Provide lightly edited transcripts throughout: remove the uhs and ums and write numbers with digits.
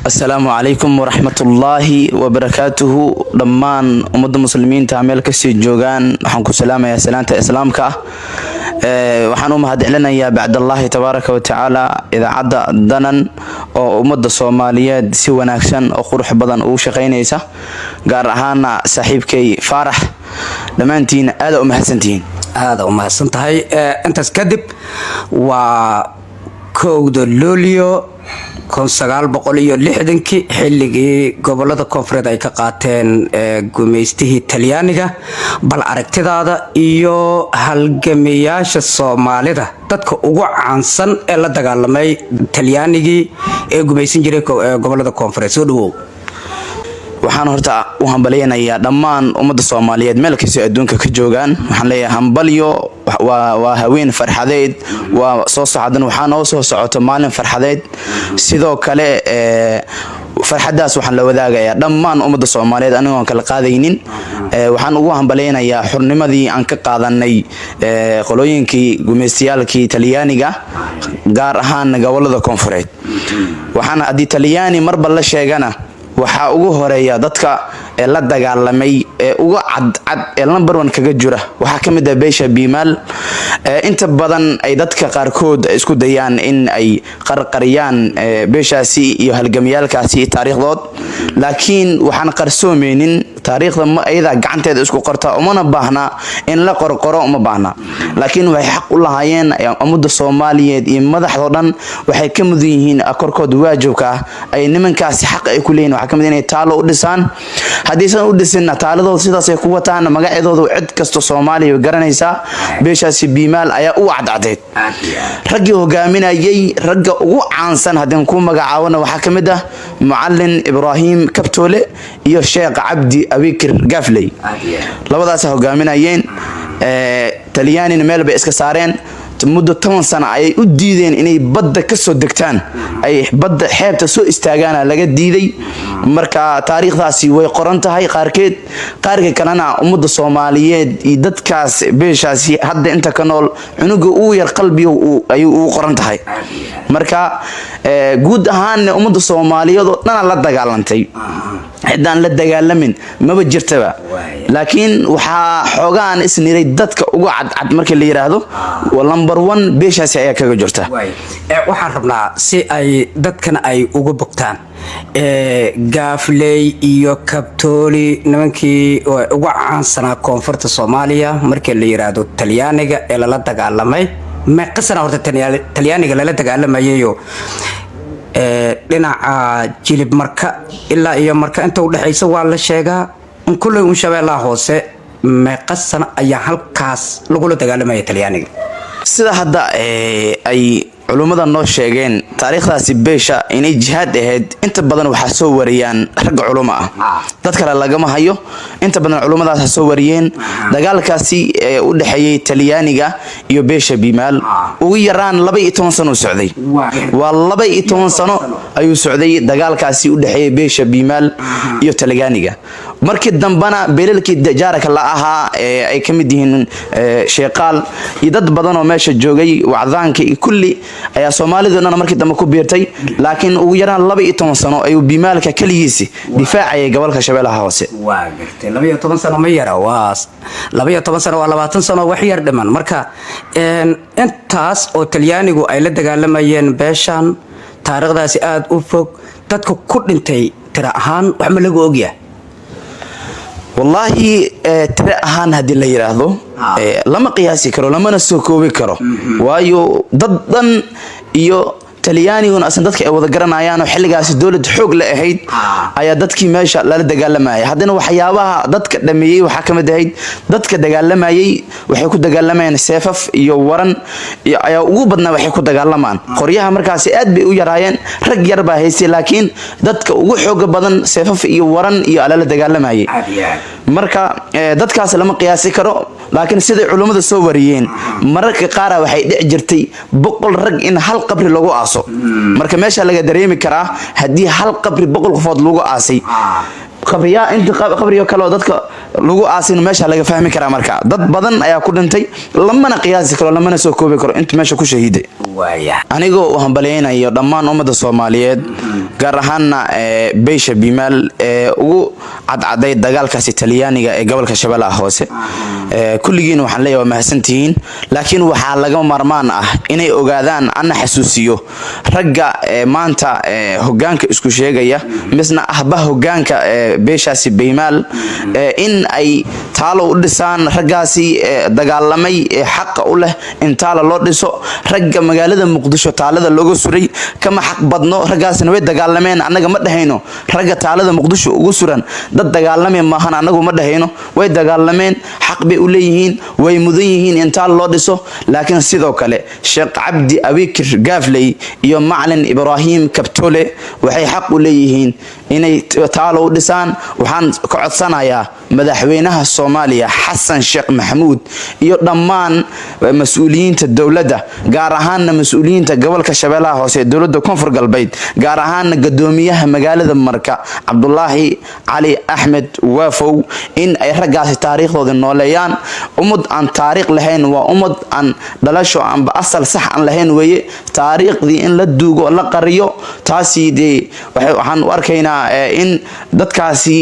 Asalaamu calaykum waraxmatullaahi wabarakaatuhu. Dhammaan ummadda muslimiinta meel kasii joogaan, waxaan ku salaamayaa salaanta islaamka ah. Waxaan u mahadcelinayaa bacdallaahi tabaaraka wa tacaala idaacadda Danan oo ummadda Soomaaliyeed si wanaagsan oo qurux badan ugu shaqaynaysa, gaar ahaana saaxiibkay Faarax. Dhammaantiin aada u mahadsantihiin. Aada u mahadsan tahay. Intaas kadib, waa 1da Luulyo 1960-kii, xilligii gobolada koonfureed ay ka qaateen gumaystihii Talyaaniga. Bal aragtidaada iyo halgamayaasha Soomaalida, dadka ugu caansan ee la dagaalamay Talyaanigii ee gumaysan jiray gobolada koonfureed. Soo dhawow. Waxaan horta u hambalyanayaa dhammaan ummadda Soomaaliyeed meel kastoo adduunka ka joogaan. Waxaan leeyahay hambalyo. Waa haween farxadeed, waa soo socdan, waxaa noo soo socoto maalin farxadeed. Sidoo kale farxaddaas waxaan la wadaagayaa dhammaan ummadda Soomaaliyeed anigoon kala qaadaynin. Waxaan ugu hambalyaynayaa xurnimadii aan ka qaadanay qolooyinkii gumaystayaalkii Talyaaniga, gaar ahaan gobolada koonfureed. Waxaana haddii Talyaani marba la sheegana, waxaa ugu horeeya dadka ee la dagaalamay ee uga cadcad ee number one kaga jira, waxaa ka mid ah beesha Biimaal. Inta badan ay dadka qaarkood isku dayaan in ay qarqariyaan beeshaasi iyo halgamayaalkaasi taariikhdood, laakiin waxaan qarsoomeynin taariikhda. Ma ayadaa gacanteeda isku qorta, umana baahna in la qorqoro, uma baahna. Laakiin waxay xaq u lahaayeen ummadda Soomaaliyeed iyo madaxdoo dhan, waxay ka mudan yihiin korkood waajibka ah ay nimankaasi xaq ay ku leeyihin, waxaa ka mid inay taalo u dhisaan. Haddiisan u dhisinna, taaladooda sidaasay ku wataan, magacyadooda cid kasta Soomaaliya way garanaysaa. Beeshaasi Biimaal ayaa u cadcadeed raggii hogaaminayay. Ragga ugu caansan haddii ku magacaabona, waxaa ka mid ah Mucalin Ibraahim Kabtoole iyo Sheekh Cabdi Abikir Gafley. Labadaasa hogaaminayeen. Talyaanina meel bay iska saareen. Muddo 10 sano ayay u diideen inay badda kasoo degtaan, ay badda xeebta soo istaagaana laga diiday. Marka taariikhdaasi way qoran tahay qaarkeed, qaarka kalena ummadda Soomaaliyeed iyo dadkaas beeshaasi hadda inta ka nool, cunuga ugu yar qalbiga ayay ugu qoran tahay. Marka guud ahaanna ummadda Soomaaliyeed oo dhana la dagaalantay, cidaan la dagaalamin maba jirtaba. Laakiin waxaa xoogaan isniray dadka uga cadcad markii la yiraahdo number one, beeshaasi ayaa kaga jirta. Waxaan rabnaa si ay dadkana ay uga bogtaan Gaafley iyo Kabtooli, nimankii uga caansanaa koonfurta Soomaaliya markii la yiraahdo Talyaaniga ee lala dagaalamay. Meeqa sana horta Talyaaniga lala dagaalamayayo? Dhinaca Jilib Marka ilaa iyo Marka inta udhexaysa waa la sheegaa kulley un Shabeellaha Hoose. Meeqa sano ayaa halkaas lagula dagaalamaya Talyaaniga? Sida hadda ay culummada noo sheegeen, taariikhdaasi beesha inay jihaad ahayd inta badan waxaa soo wariyaan ragga culummo ah, dad kale lagama hayo. Inta badan culummadaas soo wariyeen dagaalkaasi ee u dhexeeyey Talyaaniga iyo beesha Biimaal ugu yaraan 12 sano socday. Waa 12 sano ayuu socday dagaalkaasi u dhexeeyey beesha Biimaal iyo Talyaaniga. Markii dambena beelalkii jaaraka la ahaa ee ay ka mid yihiin Sheeqaal iyo dad badan oo meesha joogay, wacdaanka iyo kulli ayaa Soomaalidu dhan markii dambe ku biirtay. Laakiin ugu yaraan 12 sano ayuu Biimaalka keligiisi difaacayay gobolka Shabeellaha Hoose. Waa gartay. 12 sano ma yara, waa 12 sano, waa 20 sano wax yar dhiman. Marka intaas oo Talyaanigu ay la dagaalamayeen beeshan, taariikhdaasi aada u fog, dadka ku dhintay tira ahaan wax ma lagu ogyahay? Wallaahi, tire ahaan haddii la yiraahdo, lama qiyaasi karo, lamana soo koobi karo, waayo dad dhan iyo Talyaaniguna asan dadka ay wada garanayaanoo xilligaasi dowlad xoog la ahayd ayaa dadkii meesha lala dagaalamayay. Haddana waxyaabaha dadka dhameeyey waxaa ka mid ahayd, dadka dagaalamayay waxay ku dagaalamayeen seefaf iyo waran iyo ayaa ugu badnaa waxay ku dagaalamaan. Qoryaha markaasi aad bay u yaraayeen, rag yar baa haystay, laakiin dadka ugu xooga badan seefaf iyo waran iyo lala dagaalamayay. Marka dadkaas lama qiyaasi karo, laakiin siday culummadu soo wariyeen, mararka qaara waxay dhici jirtay 100 rag in hal qabri lagu aaso. Marka meesha laga dareemi karaa haddii hal qabri 100 qofood lagu aasay. Qabriyaa inta qabriyo kale oo dadka lagu aasin meesha laga fahmi karaa. Marka dad badan ayaa ku dhintay, lamana qiyaasi karo, lamana soo koobi karo inta meesha ku shahiiday. Anigoo u hambalyaynayo dhammaan ummadda Soomaaliyeed, gaar ahaana beesha Bimaal ee ugu cadcaday dagaalkaasi Talyaaniga ee gobolka Shabeellaha Hoose, kulligiin waxaan leeyahay waa mahadsantihiin. Laakiin waxaa laga maarmaan ah inay ogaadaan, ana xasuusiyo ragga maanta hogaanka isku sheegaya, misna ahba hogaanka beeshaasi Bimaal, in ay taalo u dhisaan raggaasi dagaalamay ee xaqa u leh in taalo loo dhiso. Ragga magaalada Muqdisho taalada looga suray kama xaq badno, raggaasina way dagaalameen. Annaga ma dhahayno ragga taalada Muqdisho ugu suran dad dagaalamay maahan, annagu ma dhahayno. Way dagaalameen, xaq bay u leeyihiin, way mudan yihiin in taal loo dhiso. Laakiin sidoo kale Sheekh Cabdi Abikir Gaafley iyo Macalin Ibraahim Kabtole waxay xaq u leeyihiin inay taalo u dhisaan. Waxaan ka codsanayaa madaxweynaha Soomaaliya Xasan Sheekh Maxamuud iyo dhammaan mas-uuliyiinta dowladda, gaar ahaana mas-uuliyiinta gobolka Shabeellaha Hoose ee dowladda Koonfur Galbeed, gaar ahaana gadoomiyaha magaalada Marka Cabdulaahi Cali Axmed Waafow, in ay raggaasi taariikhdooda nooleeyaan. Ummad aan taariikh lahayn waa ummad aan dhalasho amba asal sax aan lahayn weeye. Taariikhdii in la duugo, la qariyo, taasi dee waxaan u arkaynaa in dadkaasi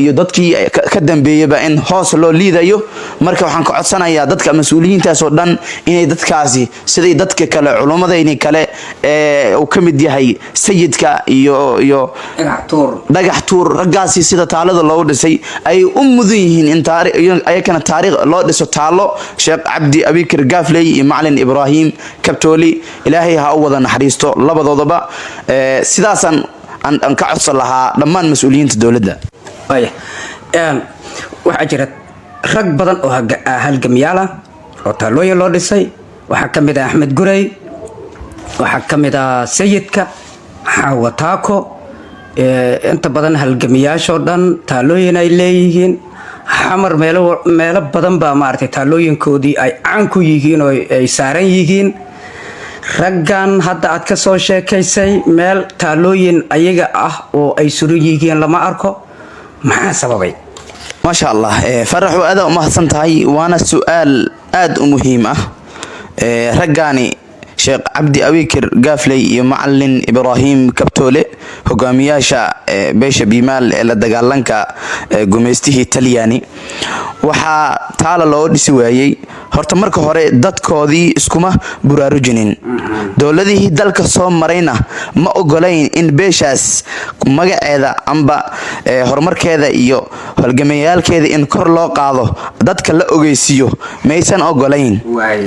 iyo dadkii ka dambeeyaba in hoos loo liidayo. Marka waxaan ka codsanayaa dadka mas-uuliyiintaas oo dhan inay dadkaasi siday dadka kale, culummadayni kale ee uu ka mid yahay Sayidka iyo Dhagax Tuur, raggaasi sida taalada loogu dhisay ay u mudan yihiin in ayakana taariikh loo dhiso, taalo Sheekh Cabdi Abikir Gaafley iyo Macalin Ibraahim Kabtooli. Ilaahay ha u wada naxariisto labadoodaba. Sidaasaan aan ka codsan lahaa dhammaan mas-uuliyiinta dowladda. Waxaa jira rag badan oo halgamyaal ah oo taalooyin loo dhisay. Waxaa ka mid ah Axmed Gurey, waxaa ka mid ah Sayidka, Xaawa Taako. Inta badan halgamiyaashoo dhan taalooyin ay leeyihiin. Xamar meelo meelo badan baa maaragtay taalooyinkoodii ay caan ku yihiin oo ay saaran yihiin. Raggan hadda aad ka soo sheekaysay meel taalooyin ayaga ah oo ay suran yihiin lama arko. Maxaa sababay? Maasha Allah, Farax, waa aada umahadsan tahay, waana su-aal aada u muhiim ah. Raggaani Sheekh Cabdi Abikir Gaafley iyo Macalin Ibraahim Kabtoole, hogaamiyaasha beesha Biimaal ee la dagaalanka gumaystihii Talyaani, waxaa taala loo dhisi waayey horta marka hore dadkoodii iskuma buraarujinin. Dowladihii dalka soo marayna ma ogolayn in beeshaas magaceeda amba horumarkeeda iyo halgamayaalkeeda in kor loo qaado, dadka la ogeysiiyo maysan ogolayn,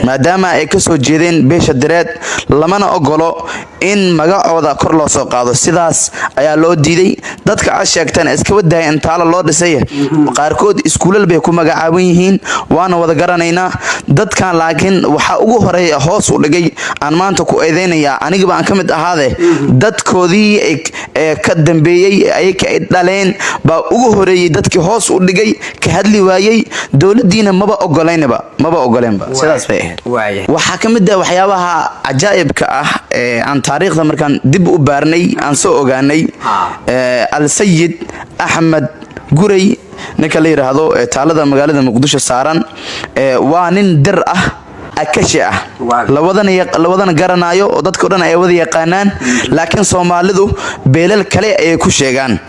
maadaama ay kasoo jeedeen beesha Direed. Lamana ogolo in magacooda kor loo soo qaado, sidaas ayaa loo diiday. Dadka aad sheegteen iska wadaaya in taalo loo dhisay, qaarkood iskuulal bay ku magacaaban yihiin, waana wada garanaynaa dadkan. Laakiin waxaa ugu horeeya hoos u dhigay aan maanta ku eedeynayaa, anigaba aan ka mid ahaade, dadkoodii ee ka dambeeyey ayaka ay dhaleen baa ugu horeeyey dadkii hoos u dhigay, ka hadli waayey. Dowladiina maba ogolaynba, maba ogoleynba, sidaas bay ahayd. Waxaa ka mid ah waxyaabaha cajaa'ibka ah ee aan taariikhda markaan dib u baarnay aan soo ogaanay, Alsayid Axmed Gurey ninka la yidhaahdo ee taalada magaalada Muqdisho saaran, waa nin Dir ah, Akashi ah, lawadana garanaayo oo dadka o dhan ay wada yaqaanaan. Laakiin Soomaalidu beelal kale ayay ku sheegaan,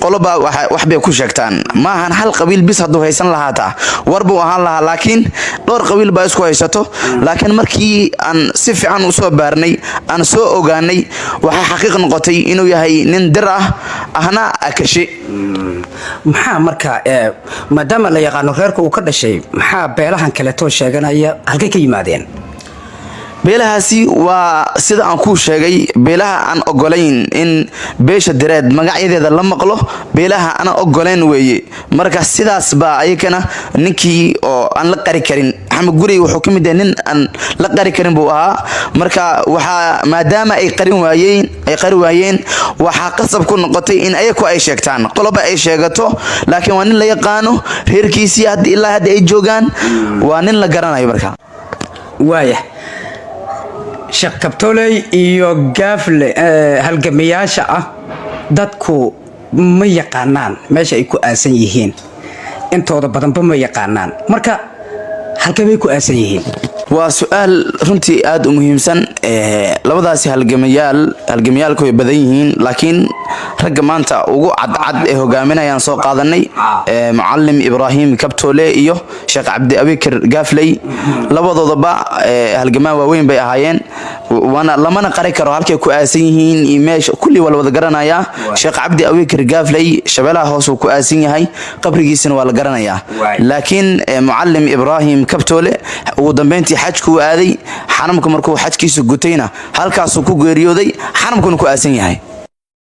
qoloba wax bay ku sheegtaan. Maahan hal qabiil bis hadduu haysan lahaataa war buu ahaan lahaa, laakiin dhowr qabiil baa isku haysato. Laakiin markii aan si fiican usoo baarnay, aan soo ogaanay, waxaa xaqiiq noqotay inuu yahay nin Dir ah, ahna Akashi. Maxaa marka, maadaama la yaqaano reerka uu ka dhashay, maxaa beelahan kaleetoo sheeganaya halkay ka yimaadeen? Beelahaasi waa sida aan kuu sheegay, beelaha aan ogolayn in beesha Direed magacyadeeda la maqlo, beelaha aan ogolayn weeye. Marka sidaas baa ayakana ninkii oo aan la qari karin, Axmed Gurey, wuxuu ka mid yahay nin aan la qari karin buu ahaa. Marka waxaa maadaama ay qarin waayeen, ay qari waayeen, waxaa qasab ku noqotay in ayaku ay sheegtaan, qoloba ay sheegato. Laakiin waa nin la yaqaano, reerkiisii hadda ilaa hadda ay joogaan, waa nin la garanayo marka. Waaya, Sheekh Kabtoley iyo Gaafle halgamayaasha ah, dadku Ma yaqaanaan meesha ay ku aasan yihiin, intooda badanba ma yaqaanaan. Marka halkee bay ku aasan yihiin? Waa su-aal runtii aada u muhiimsan. Labadaasi halgamayaal, halgamayaalku way badan yihiin, laakiin ragga maanta ugu cadcad ee hogaaminayaan soo qaadanay, Mucalim Ibraahim Kabtoole iyo Sheekh Cabdi Abikar Gaafley. Labadoodaba halgamaan waaweyn bay ahaayeen, waana lamana qari karo halkay ku aasan yihiin iyo meesha, kulli waa la wada garanayaa. Sheekh Cabdi Abikar Gaafley Shabeelaha Hoos uu ku aasan yahay, qabrigiisana waa la garanayaa. Laakiin Mucalim Ibraahim Kabtoole ugu dambeyntii xajkuu aaday, xaramka markuu xajkiisa gutayna halkaasuu ku geeriyooday, xaramkuna ku aasan yahay.